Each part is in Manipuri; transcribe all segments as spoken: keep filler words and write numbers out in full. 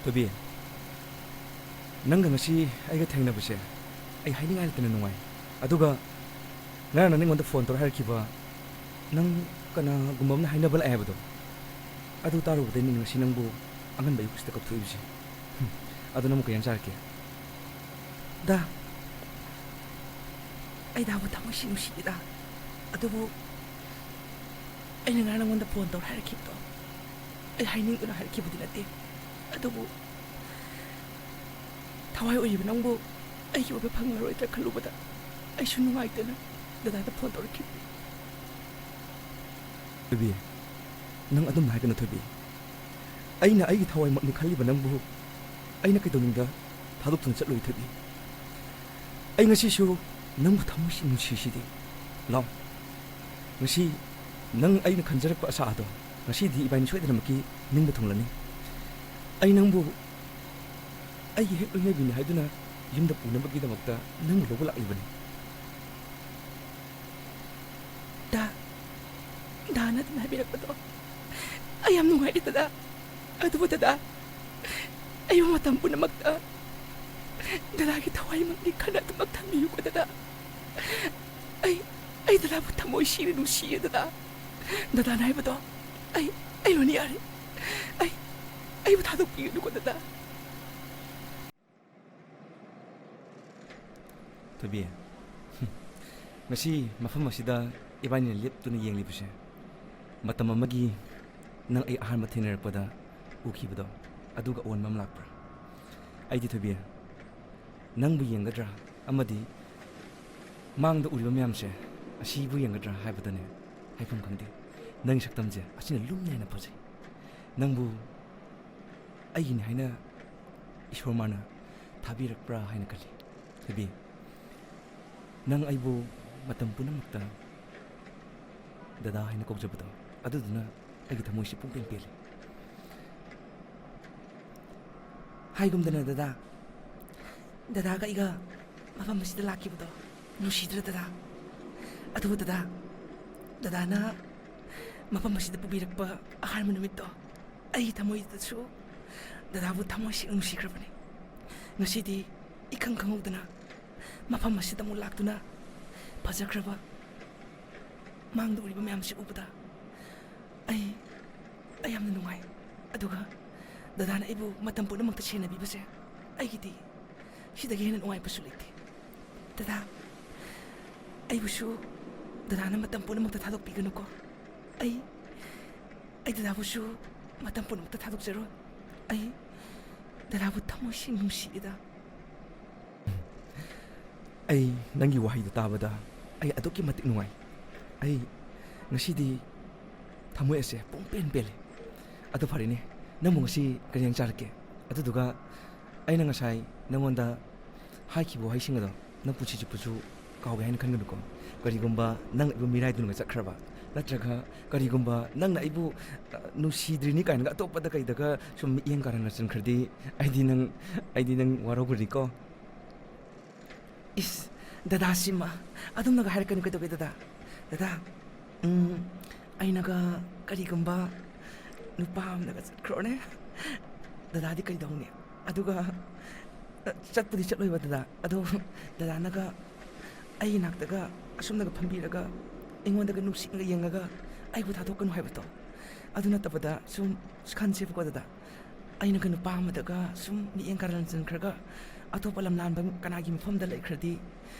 ꯊꯣꯏꯕꯤ, ꯅꯪꯒ ꯉꯁꯤ ꯑꯩꯒ ꯊꯦꯡꯅꯕꯁꯦ ꯑꯩ ꯍꯥꯏꯅꯤꯡꯉꯥꯏ ꯂꯩꯇꯅ ꯅꯨꯡꯉꯥꯏ꯫ ꯑꯗꯨꯒ ꯉꯔꯥꯡ ꯅꯪꯅ ꯑꯩꯉꯣꯟꯗ ꯐꯣꯟ ꯇꯧꯔ ꯍꯥꯏꯔꯛꯈꯤꯕ, ꯅꯪ ꯀꯅꯥꯒꯨꯝꯕ ꯑꯃꯅ ꯍꯥꯏꯅꯕ ꯂꯥꯛꯑꯦ ꯍꯥꯏꯕꯗꯣ, ꯑꯗꯨ ꯇꯥꯔꯨꯕꯗꯩꯅꯤ ꯉꯁꯤ ꯅꯪꯕꯨ ꯑꯉꯟꯕ ꯑꯌꯨꯛꯁꯤꯗ ꯀꯞꯊꯣꯛꯏꯕꯁꯦ꯫ ꯍꯨꯝ, ꯑꯗꯨ ꯅꯪꯕꯨ ꯀꯩ ꯏꯟꯖꯥꯡ ꯆꯥꯔꯛꯀꯦ? ꯗꯥ, ꯑꯩ ꯗꯥꯕꯨ ꯊꯃꯣꯏꯁꯤ ꯅꯨꯡꯁꯤꯗꯦꯗ꯫ ꯑꯗꯨꯕꯨ ꯑꯩꯅ ꯉꯔꯥꯡ ꯅꯪꯉꯣꯟꯗ ꯐꯣꯟ ꯇꯧꯔ ꯍꯥꯏꯔꯛꯈꯤꯕꯗꯣ, ꯑꯩ ꯍꯥꯏꯅꯤꯡꯗꯨꯅ ꯍꯥꯏꯔꯛꯈꯤꯕꯗꯤ ꯅꯠꯇꯦ꯫ ꯑꯗꯨꯕꯨ ꯊꯋꯥꯏ ꯑꯣꯏꯔꯤꯕ ꯅꯪꯕꯨ ꯑꯩꯒꯤ ꯑꯣꯏꯕ ꯐꯪꯂꯔꯣꯏꯗ꯭ꯔꯥ ꯈꯜꯂꯨꯕꯗ ꯑꯩꯁꯨ ꯅꯨꯡꯉꯥꯏꯇꯅ ꯗꯗꯥꯗ ꯐꯣꯟ ꯇꯧꯔꯛꯈꯤꯕꯅꯤ꯫ ꯊꯣꯏꯕꯤ, ꯅꯪ ꯑꯗꯨꯝ ꯍꯥꯏꯒꯅꯨ ꯊꯣꯏꯕꯤ꯫ ꯑꯩꯅ ꯑꯩꯒꯤ ꯊꯋꯥꯏꯃꯛꯅꯤ ꯈꯜꯂꯤꯕ ꯅꯪꯕꯨ ꯑꯩꯅ ꯀꯩꯗꯧꯅꯨꯡꯗ ꯊꯥꯗꯣꯛꯇꯨꯅ ꯆꯠꯂꯣꯏ ꯊꯣꯏꯕꯤ꯫ ꯑꯩ ꯉꯁꯤꯁꯨ ꯅꯪꯕꯨ ꯊꯃꯣꯏꯁꯤ ꯅꯨꯡꯁꯤꯁꯤꯗꯤ꯫ ꯂꯥꯎ, ꯉꯁꯤ ꯅꯪ ꯑꯩꯅ ꯈꯟꯖꯔꯛꯄ ꯑꯁꯥ ꯑꯗꯣ ꯉꯁꯤꯗꯤ ꯏꯕꯥꯅꯤ ꯁꯣꯏꯗꯅꯃꯛꯀꯤ ꯅꯤꯡꯕ ꯊꯨꯡꯂꯅꯤ꯫ ꯑꯩ ꯅꯪꯕꯨ ꯑꯩꯒꯤ ꯍꯦꯛ ꯂꯣꯏꯅꯕꯤꯅꯤ ꯍꯥꯏꯗꯨꯅ ꯌꯨꯝꯗ ꯄꯨꯅꯕꯒꯤꯗꯃꯛꯇ ꯅꯪꯕꯨ ꯂꯧꯕ ꯂꯥꯛꯂꯤꯕꯅꯤ꯫ ꯗꯥ, ꯗꯥꯅ ꯑꯗꯨꯝ ꯍꯥꯏꯕꯤꯔꯛꯄꯗꯣ ꯑꯩ ꯌꯥꯝ ꯅꯨꯡꯉꯥꯏꯔꯦ ꯗꯗꯥ꯫ ꯑꯗꯨꯕꯨ ꯗꯗꯥ, ꯑꯩꯕꯨ ꯃꯇꯝ ꯄꯨꯝꯅꯃꯛꯇ ꯗꯗꯥꯒꯤ ꯊꯋꯥꯏꯃꯛꯅꯤ ꯈꯟꯅ ꯑꯗꯨꯃꯛ ꯊꯝꯕꯤꯌꯨꯀꯣ ꯗꯗꯥ꯫ ꯑꯩ, ꯑꯩ ꯗꯗꯥꯕꯨ ꯊꯃꯣꯏ ꯁꯤꯅ ꯅꯨꯡꯁꯤꯌꯦ ꯗꯗꯥ꯫ ꯗꯗꯥꯅ ꯍꯥꯏꯕꯗꯣ ꯑꯩ, ꯑꯩ ꯂꯣꯏꯅ ꯌꯥꯔꯦ꯫ ꯑꯩ, ꯑꯩꯕꯨ ꯊꯥꯗꯣꯛꯄꯤꯒꯅꯨꯀꯣ ꯗꯗꯥ꯫ ꯊꯣꯏꯕꯤ, ꯉꯁꯤ ꯃꯐꯝ ꯑꯁꯤꯗ ꯏꯕꯥꯅꯤꯅ ꯂꯦꯞꯇꯨꯅ ꯌꯦꯡꯂꯤꯕꯁꯦ ꯃꯇꯝ ꯑꯃꯒꯤ ꯅꯪ ꯑꯩ ꯑꯍꯥꯟꯕ ꯊꯦꯡꯅꯔꯛꯄꯗ ꯎꯈꯤꯕꯗꯣ, ꯑꯗꯨꯒ ꯑꯑꯣꯟꯕ ꯑꯃ ꯂꯥꯛꯄ꯭ꯔꯥ? ꯑꯩꯗꯤ ꯊꯣꯏꯕꯤ, ꯅꯪꯕꯨ ꯌꯦꯡꯒꯗ꯭ꯔꯥ ꯑꯃꯗꯤ ꯃꯥꯡꯗ ꯎꯔꯤꯕ ꯃꯌꯥꯝꯁꯦ ꯑꯁꯤꯕꯨ ꯌꯦꯡꯒꯗ꯭ꯔꯥ ꯍꯥꯏꯕꯗꯅꯦ ꯍꯥꯏꯐꯝ ꯈꯪꯗꯦ꯫ ꯅꯪꯒꯤ ꯁꯛꯇꯝꯁꯦ ꯑꯁꯤꯅ ꯂꯨꯝꯅ ꯍꯦꯟꯅ ꯐꯖꯩ꯫ ꯅꯪꯕꯨ ꯑꯩꯒꯤꯅꯤ ꯍꯥꯏꯅ ꯏꯁꯣꯔ ꯃꯥꯅ ꯊꯥꯕꯤꯔꯛꯄ꯭ꯔꯥ ꯍꯥꯏꯅ ꯈꯜꯂꯤ꯫ ꯊꯣꯏꯕꯤ, ꯅꯪ ꯑꯩꯕꯨ ꯃꯇꯝ ꯄꯨꯝꯅꯃꯛꯇ ꯗꯗꯥ ꯍꯥꯏꯅ ꯀꯧꯖꯕꯗꯣ, ꯑꯗꯨꯗꯨꯅ ꯑꯩꯒꯤ ꯊꯃꯣꯏꯁꯤ ꯄꯨꯡꯄꯦꯟ ꯄꯦꯜꯂꯤ꯫ ꯍꯥꯏꯒꯨꯝꯗꯅ ꯗꯗꯥ, ꯗꯗꯥꯒ ꯑꯩꯒ ꯃꯐꯝ ꯑꯁꯤꯗ ꯂꯥꯛꯈꯤꯕꯗꯣ ꯅꯨꯡꯁꯤꯗ꯭ꯔ ꯗꯗꯥ? ꯑꯗꯨꯕꯨ ꯗꯗꯥ, ꯗꯗꯥꯅ ꯃꯐꯝ ꯑꯁꯤꯗ ꯄꯨꯕꯤꯔꯛꯄ ꯑꯍꯥꯟꯕ ꯅꯨꯃꯤꯠꯇꯣ ꯑꯩꯒꯤ ꯊꯃꯣꯏꯗꯁꯨ ꯗꯗꯥꯕꯨ ꯊꯃꯣꯏ ꯁꯦꯡꯅ ꯅꯨꯡꯁꯤꯈ꯭ꯔꯕꯅꯤ꯫ ꯉꯁꯤꯗꯤ ꯏꯈꯪ ꯈꯪꯍꯧꯗꯅ ꯃꯐꯝ ꯑꯁꯤꯗ ꯑꯃꯨꯛ ꯂꯥꯛꯇꯨꯅ ꯐꯖꯈ꯭ꯔꯕ ꯃꯥꯡꯗ ꯎꯔꯤꯕ ꯃꯌꯥꯝꯁꯤ ꯎꯕꯗ ꯑꯩ, ꯑꯩ ꯌꯥꯝꯅ ꯅꯨꯡꯉꯥꯏ꯫ ꯑꯗꯨꯒ ꯗꯗꯥꯅ ꯑꯩꯕꯨ ꯃꯇꯝ ꯄꯨꯝꯅꯃꯛꯇ ꯁꯦꯟꯅꯕꯤꯕꯁꯦ ꯑꯩꯒꯤꯗꯤ ꯁꯤꯗꯒꯤ ꯍꯦꯟꯅ ꯅꯨꯡꯉꯥꯏꯕꯁꯨ ꯂꯩꯇꯦ꯫ ꯗꯗꯥ, ꯑꯩꯕꯨꯁꯨ ꯗꯗꯥꯅ ꯃꯇꯝ ꯄꯨꯝꯅꯃꯛꯇ ꯊꯥꯗꯣꯛꯄꯤꯒꯅꯨꯀꯣ꯫ ꯑꯩ, ꯑꯩ ꯗꯗꯥꯕꯨꯁꯨ ꯃꯇꯝ ꯄꯨꯝꯅꯃꯛꯇ ꯊꯥꯗꯣꯛꯆꯔꯣꯏ꯫ ꯑꯩ ꯗꯗꯥꯕꯨ ꯊꯃꯣꯏ ꯁꯦꯡꯅ ꯅꯨꯡꯁꯤꯌꯦꯗ꯫ ꯑꯩ ꯅꯪꯒꯤ ꯋꯥꯍꯩꯗꯣ ꯇꯥꯕꯗ ꯑꯩ ꯑꯗꯨꯛꯀꯤ ꯃꯇꯤꯛ ꯅꯨꯡꯉꯥꯏ꯫ ꯑꯩ ꯉꯁꯤꯗꯤ ꯊꯃꯣꯏ ꯑꯁꯦ ꯄꯨꯡ ꯄꯦꯟ ꯄꯦꯜꯂꯦ꯫ ꯑꯗꯣ ꯐꯔꯦꯅꯦ, ꯅꯪꯕꯨ ꯉꯁꯤ ꯀꯔꯤ ꯌꯦꯟꯁꯥꯡ ꯆꯥꯔꯛꯀꯦ? ꯑꯗꯨꯗꯨꯒ ꯑꯩꯅ ꯉꯁꯥꯏ ꯅꯪꯉꯣꯟꯗ ꯍꯥꯏꯈꯤꯕ ꯋꯥꯍꯩꯁꯤꯡ ꯑꯗꯣ ꯅꯪ ꯄꯨꯟꯁꯤ ꯆꯨꯞꯄꯁꯨ ꯀꯥꯎꯒꯦ ꯍꯥꯏꯅ ꯈꯟꯒꯅꯨꯀꯣ꯫ ꯀꯔꯤꯒꯨꯝꯕ ꯅꯪꯅ ꯑꯩꯕꯨ ꯃꯤꯔꯥꯏꯗꯨꯅꯒ ꯆꯠꯈ꯭ꯔꯕ, ꯅꯠꯇ꯭ꯔꯒ ꯀꯔꯤꯒꯨꯝꯕ ꯅꯪꯅ ꯑꯩꯕꯨ, ꯑ, ꯅꯨꯡꯁꯤꯗ꯭ꯔꯤꯅꯤ ꯀꯥꯏꯅꯒ ꯑꯇꯣꯞꯄꯗ ꯀꯩꯗꯒ ꯁꯨꯝ ꯃꯤꯠꯌꯦꯡ ꯀꯥꯔꯟꯒ ꯆꯟꯈ꯭ꯔꯗꯤ ꯑꯩꯗꯤ ꯅꯪ, ꯑꯩꯗꯤ ꯅꯪ ꯋꯥꯔꯧꯒꯅꯤꯀꯣ꯫ ꯏꯁ, ꯗꯗꯥꯁꯤꯃ ꯑꯗꯨꯝꯅꯒ ꯍꯥꯏꯔꯛꯀꯅꯨ ꯀꯩꯗꯧꯒꯦ ꯗꯗꯥ? ꯗꯗꯥ, ꯎꯝ, ꯑꯩꯅꯒ ꯀꯔꯤꯒꯨꯝꯕ ꯅꯨꯄꯥ ꯑꯃꯅꯒ ꯆꯠꯈ꯭ꯔꯣꯅꯦ, ꯗꯗꯥꯗꯤ ꯀꯩꯗꯧꯅꯤ? ꯑꯗꯨꯒ, ꯑ, ꯆꯠꯄꯨꯗꯤ ꯆꯠꯂꯣꯏꯕ ꯗꯗꯥ, ꯑꯗꯣ ꯗꯗꯥꯅꯒ ꯑꯩꯒꯤ ꯅꯥꯛꯇꯒ ꯑꯁꯨꯝꯅꯒ ꯐꯝꯕꯤꯔꯒ ꯑꯩꯉꯣꯟꯗꯒ ꯅꯨꯡꯁꯤꯅꯒ ꯌꯦꯡꯉꯒ ꯑꯩꯕꯨ ꯊꯥꯗꯣꯛꯀꯅꯨ ꯍꯥꯏꯕꯗꯣ, ꯑꯗꯨ ꯅꯠꯇꯕꯗ ꯁꯨꯝ ꯈꯟꯁꯦꯕꯀꯣ ꯗꯗꯥ, ꯑꯩꯅꯒ ꯅꯨꯄꯥ ꯑꯃꯗꯒ ꯁꯨꯝ ꯃꯤꯠꯌꯦꯡ ꯀꯥꯔꯟ ꯆꯟꯈ꯭ꯔꯒ ꯑꯇꯣꯞꯄ ꯂꯝꯂꯥꯟꯕ ꯀꯅꯥꯒꯤ ꯃꯐꯝꯗ ꯂꯩꯈ꯭ꯔꯗꯤ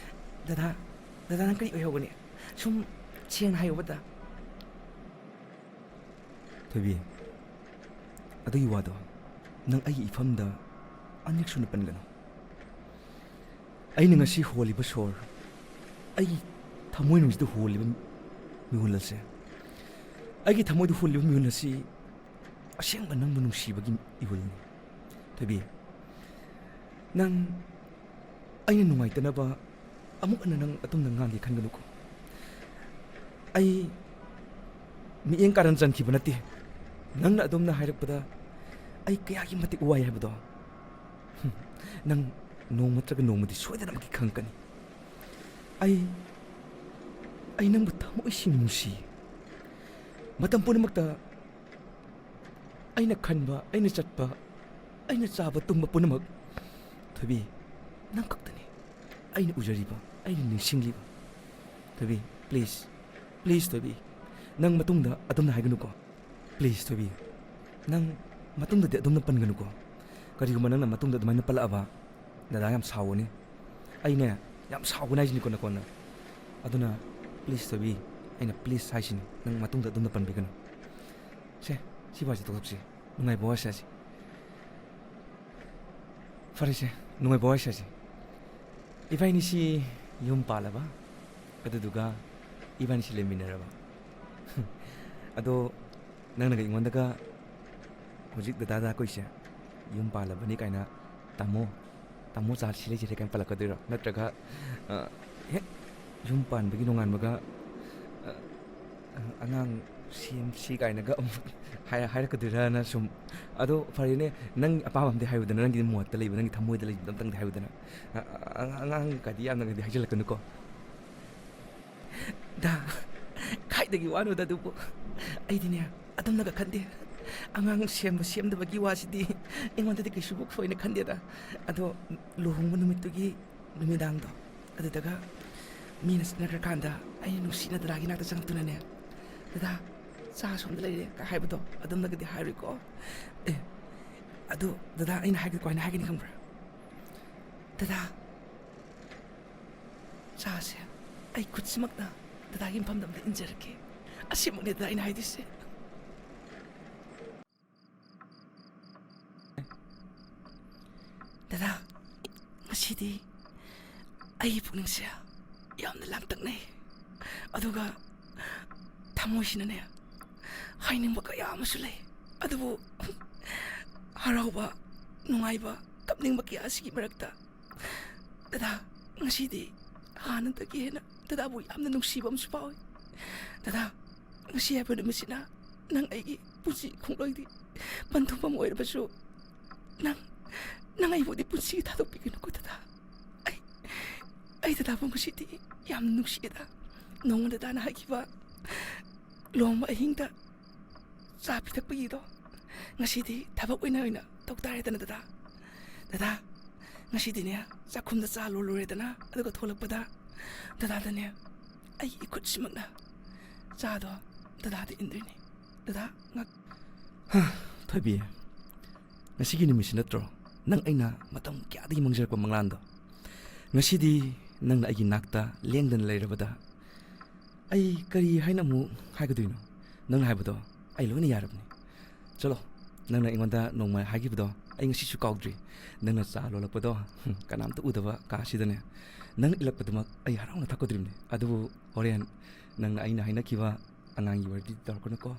ꯗꯗꯥ, ꯗꯗꯥꯅ ꯀꯔꯤ ꯑꯣꯏꯍꯧꯒꯅꯤ? ꯁꯨꯝ ꯁꯦꯡꯅ ꯍꯥꯏꯌꯣꯕ ꯗꯗꯥ꯫ ꯊꯣꯏꯕꯤ, ꯑꯗꯨꯒꯤ ꯋꯥꯗꯣ ꯅꯪ ꯑꯩꯒꯤ ꯏꯐꯝꯗ ꯑꯅꯤꯔꯛ ꯁꯨꯅ ꯄꯟꯒꯅꯨ꯫ ꯑꯩꯅ ꯉꯁꯤ ꯍꯣꯜꯂꯤꯕ ꯁꯣꯔ, ꯑꯩꯒꯤ ꯊꯃꯣꯏꯅꯨꯡꯁꯤꯗ ꯍꯣꯜꯂꯤꯕ ꯃꯤꯍꯨꯜ ꯑꯁꯦ, ꯑꯩꯒꯤ ꯊꯃꯣꯏꯗ ꯍꯣꯜꯂꯤꯕ ꯃꯤꯍꯨꯜ ꯑꯁꯤ ꯑꯁꯦꯡꯕ ꯅꯪꯕꯨ ꯅꯨꯡꯁꯤꯕꯒꯤ ꯏꯍꯨꯜꯅꯤ꯫ ꯊꯣꯏꯕꯤ, ꯅꯪ ꯑꯩꯅ ꯅꯨꯡꯉꯥꯏꯇꯅꯕ ꯑꯃꯨꯛ ꯍꯟꯅ ꯅꯪ ꯑꯗꯨꯝꯅ ꯉꯥꯡꯒꯦ ꯈꯟꯒꯅꯨꯀꯣ꯫ ꯑꯩ ꯃꯤꯠꯌꯦꯡ ꯀꯥꯔꯟ ꯆꯟꯈꯤꯕ ꯅꯠꯇꯦ꯫ ꯅꯪꯅ ꯑꯗꯨꯝꯅ ꯍꯥꯏꯔꯛꯄꯗ ꯑꯩ ꯀꯌꯥꯒꯤ ꯃꯇꯤꯛ ꯋꯥꯏ ꯍꯥꯏꯕꯗꯣ, ꯍꯨꯝ, ꯅꯪ ꯅꯣꯡꯃ ꯅꯠꯇ꯭ꯔꯒ ꯅꯣꯡꯃꯗꯤ ꯁꯣꯏꯗꯅꯃꯛꯀꯤ ꯈꯪꯉꯛꯀꯅꯤ꯫ ꯑꯩ, ꯑꯩ ꯅꯪꯕꯨ ꯊꯃꯣꯏ ꯁꯦꯡꯅ ꯅꯨꯡꯁꯤ꯫ ꯃꯇꯝ ꯄꯨꯝꯅꯃꯛꯇ ꯑꯩꯅ ꯈꯟꯕ, ꯑꯩꯅ ꯆꯠꯄ, ꯑꯩꯅ ꯆꯥꯕ ꯇꯨꯝꯕ ꯄꯨꯝꯅꯃꯛ, ꯊꯣꯏꯕꯤ, ꯅꯪ ꯈꯛꯇꯅꯤ ꯑꯩꯅ ꯎꯖꯔꯤꯕ, ꯑꯩꯅ ꯅꯤꯡꯁꯤꯡꯂꯤꯕ꯫ ꯊꯣꯏꯕꯤ, please, please, ꯊꯣꯏꯕꯤ, ꯅꯪ ꯃꯇꯨꯡꯗ ꯑꯗꯨꯝꯅ ꯍꯥꯏꯒꯅꯨꯀꯣ꯫ Please, ꯊꯣꯏꯕꯤ, ꯅꯪ ꯃꯇꯨꯡꯗꯗꯤ ꯑꯗꯨꯝꯅ ꯄꯟꯒꯅꯨꯀꯣ꯫ ꯀꯔꯤꯒꯨꯝꯕ ꯅꯪꯅ ꯃꯇꯨꯡꯗ ꯑꯗꯨꯃꯥꯏꯅ ꯄꯜꯂꯛꯑꯕ, ꯗꯗꯥ ꯌꯥꯝ ꯁꯥꯎꯒꯅꯤ꯫ ꯑꯩꯅꯦ, ꯌꯥꯝ ꯁꯥꯎꯒꯅꯤ ꯍꯥꯏꯁꯤꯅꯤꯀꯣ ꯅꯀꯣꯟꯅ꯫ ꯑꯗꯨꯅ please, ꯊꯣꯏꯕꯤ, ꯑꯩꯅ please ꯍꯥꯏꯁꯤꯅꯤ, ꯅꯪ ꯃꯇꯨꯡꯗ ꯑꯗꯨꯝꯅ ꯄꯟꯕꯤꯒꯅꯨ꯫ ꯁꯦ, ꯁꯤ ꯋꯥꯁꯦ ꯇꯣꯛꯊꯣꯛꯁꯤ, ꯅꯨꯡꯉꯥꯏꯕ ꯋꯥꯔꯤ ꯁꯥꯁꯤ꯫ ꯐꯔꯦꯁꯦ, ꯅꯨꯡꯉꯥꯏꯕ ꯋꯥꯔꯤ ꯁꯥꯁꯤ꯫ ꯏꯕꯥꯏꯅꯤꯁꯤ ꯌꯨꯝ ꯄꯥꯜꯂꯕ? ꯑꯗꯨꯗꯨꯒ ꯏꯕꯥꯅꯤꯁꯤ ꯂꯩꯃꯤꯟꯅꯔꯕ? ꯑꯗꯣ ꯅꯪꯅꯒ ꯑꯩꯉꯣꯟꯗꯒ ꯍꯧꯖꯤꯛ ꯗꯗꯥ ꯗꯗꯥ ꯀꯧꯏꯁꯦ, ꯌꯨꯝ ꯄꯥꯜꯂꯕꯅꯤ ꯀꯥꯏꯅ, "ꯇꯥꯃꯣ, ꯇꯥꯃꯣ ꯆꯥ ꯁꯤ ꯂꯩꯖꯔꯦ" ꯀꯥꯏꯅ ꯄꯜꯂꯛꯀꯗꯣꯏꯔꯣ? ꯅꯠꯇ꯭ꯔꯒ, ꯑ, ꯍꯦꯛ ꯌꯨꯝ ꯄꯥꯟꯕꯒꯤ ꯅꯣꯡꯉꯥꯟꯕꯒ, ꯑ, "ꯑꯉꯥꯡ ꯁꯦꯝꯁꯤ" ꯀꯥꯏꯅꯒ ꯑꯃꯨꯛ ꯍꯥꯏ-, ꯍꯥꯏꯔꯛꯀꯗꯣꯏꯔꯅ ꯁꯨꯝ꯫ ꯑꯗꯣ ꯐꯔꯦꯅꯦ, ꯅꯪ ꯑꯄꯥꯝꯕ ꯑꯝꯗꯤ ꯍꯥꯏꯌꯨꯗꯅ, ꯅꯪꯒꯤ ꯃꯣꯠꯇ ꯂꯩꯕ, ꯅꯪꯒꯤ ꯊꯃꯣꯏꯗ ꯂꯩꯕꯗꯣ ꯑꯝꯇꯪꯗꯤ ꯍꯥꯏꯌꯨꯗꯅ꯫ ꯑ-, ꯑ-, ꯑꯉꯥꯡ ꯀꯥꯏꯗꯤ ꯌꯥꯝꯅꯒꯗꯤ ꯍꯥꯏꯖꯤꯜꯂꯛꯀꯅꯨꯀꯣ꯫ ꯗꯥ, ꯀꯥꯏꯗꯒꯤ ꯋꯥꯅꯣꯗ ꯑꯗꯨꯕꯨ꯫ ꯑꯩꯗꯤꯅꯦ, ꯑꯗꯨꯝꯅꯒ ꯈꯟꯗꯦ꯫ ꯑꯉꯥꯡ ꯁꯦꯝꯕ ꯁꯦꯝꯗꯕꯒꯤ ꯋꯥꯁꯤꯗꯤ ꯑꯩꯉꯣꯟꯗꯗꯤ ꯀꯩꯁꯨꯕꯨ ꯊꯣꯏꯅ ꯈꯟꯗꯦꯗ꯫ ꯑꯗꯣ ꯂꯨꯍꯣꯡꯕ ꯅꯨꯃꯤꯠꯇꯨꯒꯤ ꯅꯨꯃꯤꯗꯥꯡꯗꯣ, ꯑꯗꯨꯗꯒ ꯃꯤꯅ ꯆꯠꯅꯈ꯭ꯔꯀꯥꯟꯗ ꯑꯩꯅ ꯅꯨꯡꯁꯤꯅ ꯗꯗꯥꯒꯤ ꯅꯥꯛꯇ ꯆꯪꯉꯛꯇꯨꯅꯅꯦ, "ꯗꯗꯥ, ꯆꯥ ꯁꯣꯝꯗ ꯂꯩꯔꯦ" ꯀ ꯍꯥꯏꯕꯗꯣ, ꯑꯗꯨꯝꯅꯒꯗꯤ ꯍꯥꯏꯔꯣꯏꯀꯣ꯫ ꯑꯦ, ꯑꯗꯣ ꯗꯗꯥ, ꯑꯩꯅ ꯍꯥꯏꯒꯦ, ꯀꯃꯥꯏꯅ ꯍꯥꯏꯒꯅꯤ ꯈꯪꯕ꯭ꯔꯥ? "ꯗꯗꯥ, ꯆꯥꯁꯦ ꯑꯩ ꯈꯨꯠꯁꯤꯃꯛꯅ ꯗꯗꯥꯒꯤ ꯃꯐꯝꯗ ꯑꯝꯇ ꯏꯟꯖꯔꯛꯀꯦ꯫ ꯑꯁꯤꯃꯛꯅꯦ ꯗꯗꯥ ꯑꯩꯅ ꯍꯥꯏꯗꯣꯏꯁꯦ꯫ ꯗꯗꯥ, ꯉꯁꯤꯗꯤ ꯑꯩꯒꯤ ꯄꯨꯛꯅꯤꯡꯁꯦ ꯌꯥꯝꯅ ꯂꯥꯡꯇꯛꯅꯩ, ꯑꯗꯨꯒ ꯊꯃꯣꯏꯁꯤꯅꯅꯦ ꯍꯥꯏꯅꯤꯡꯕ ꯀꯌꯥ ꯑꯃꯁꯨ ꯂꯩ, ꯑꯗꯨꯕꯨ ꯍꯔꯥꯎꯕ, ꯅꯨꯡꯉꯥꯏꯕ, ꯀꯞꯅꯤꯡꯕ ꯀꯌꯥ ꯑꯁꯤꯒꯤ ꯃꯔꯛꯇ ꯗꯗꯥ, ꯉꯁꯤꯗꯤ ꯍꯥꯟꯅꯗꯒꯤ ꯍꯦꯟꯅ ꯗꯗꯥꯕꯨ ꯌꯥꯝꯅ ꯅꯨꯡꯁꯤꯕ ꯑꯃꯁꯨ ꯐꯥꯎꯏ꯫ ꯗꯗꯥ, ꯉꯁꯤ ꯍꯥꯏꯕ ꯅꯨꯃꯤꯠꯁꯤꯅ ꯅꯪ ꯑꯩꯒꯤ ꯄꯨꯟꯁꯤ ꯈꯣꯡꯂꯣꯏꯒꯤ ꯄꯟꯊꯨꯡꯐꯝ ꯑꯣꯏꯔꯕꯁꯨ, ꯅꯪ, ꯅꯪ ꯑꯩꯕꯨꯗꯤ ꯄꯨꯟꯁꯤꯒꯤ ꯊꯥꯗꯣꯛꯄꯤꯒꯅꯨꯀꯣ ꯗꯗꯥ꯫ ꯑꯩ, ꯑꯩ ꯗꯗꯥꯕꯨ ꯉꯁꯤꯗꯤ ꯌꯥꯝ ꯅꯨꯡꯁꯤꯌꯦꯗ꯫ ꯅꯣꯡꯃ ꯗꯗꯥꯅ ꯍꯥꯏꯈꯤꯕ ꯂꯨꯍꯣꯡꯕ ꯑꯍꯤꯡꯗ ꯆꯥ ꯄꯤꯊꯛꯄꯒꯤꯗꯣ, ꯉꯁꯤꯗꯤ ꯊꯕꯛ ꯑꯣꯏꯅ, ꯑꯣꯏꯅ ꯇꯧ ꯇꯥꯔꯦꯗꯅ ꯗꯗꯥ꯫ ꯗꯗꯥ, ꯉꯁꯤꯗꯤꯅꯦ, ꯆꯥꯛꯈꯨꯝꯗ ꯆꯥ ꯂꯣꯜꯂꯨꯔꯦꯗꯅ, ꯑꯗꯨꯒ ꯊꯣꯛꯂꯛꯄꯗ ꯗꯗꯥꯗꯅꯦ, ꯑꯩ ꯏꯈꯨꯠꯁꯤꯃꯛꯅ ꯆꯥꯗꯣ ꯗꯗꯥꯗ ꯏꯟꯗꯣꯏꯅꯦ꯫ ꯗꯗꯥ, ꯉꯥꯛ- ꯍꯥ, ꯊꯣꯏꯕꯤ, ꯉꯁꯤꯒꯤ ꯅꯨꯃꯤꯠꯁꯤ ꯅꯠꯇ꯭ꯔꯣ ꯅꯪ ꯑꯩꯅ ꯃꯇꯝ ꯀꯌꯥꯗꯒꯤ ꯃꯪꯖꯔꯛꯄ ꯃꯪꯂꯥꯟꯗꯣ? ꯉꯁꯤꯗꯤ ꯅꯪꯅ ꯑꯩꯒꯤ ꯅꯥꯛꯇ ꯂꯦꯡꯗꯅ ꯂꯩꯔꯕꯗ ꯑꯩ ꯀꯔꯤ ꯍꯥꯏꯅ ꯑꯃꯨꯛ ꯍꯥꯏꯒꯗꯣꯏꯅꯣ? ꯅꯪꯅ ꯍꯥꯏꯕꯗꯣ ꯑꯩ ꯂꯣꯏꯅ ꯌꯥꯔꯕꯅꯤ꯫ ꯆꯠꯂꯣ, ꯅꯪꯅ ꯑꯩꯉꯣꯟꯗ ꯅꯣꯡꯃ ꯍꯥꯏꯈꯤꯕꯗꯣ ꯑꯩ ꯉꯁꯤꯁꯨ ꯀꯥꯎꯗ꯭ꯔꯤ꯫ ꯅꯪꯅ ꯆꯥ ꯂꯣꯜꯂꯛꯄꯗꯣ, ꯍꯨꯝ, ꯀꯅꯥꯝꯇ ꯎꯗꯕ ꯀꯥꯁꯤꯗꯅꯦ, ꯅꯪ ꯏꯜꯂꯛꯄꯗꯨꯃꯛ ꯑꯩ ꯍꯔꯥꯎꯅ ꯊꯛꯀꯗꯧꯔꯤꯕꯅꯤ꯫ ꯑꯗꯨꯕꯨ ꯍꯣꯔꯦꯟ ꯅꯪꯅ ꯑꯩꯅ ꯍꯥꯏꯅꯈꯤꯕ ꯑꯉꯥꯡꯒꯤ ꯋꯥꯔꯤꯗꯤ ꯇꯧꯔꯛꯀꯅꯨꯀꯣ꯫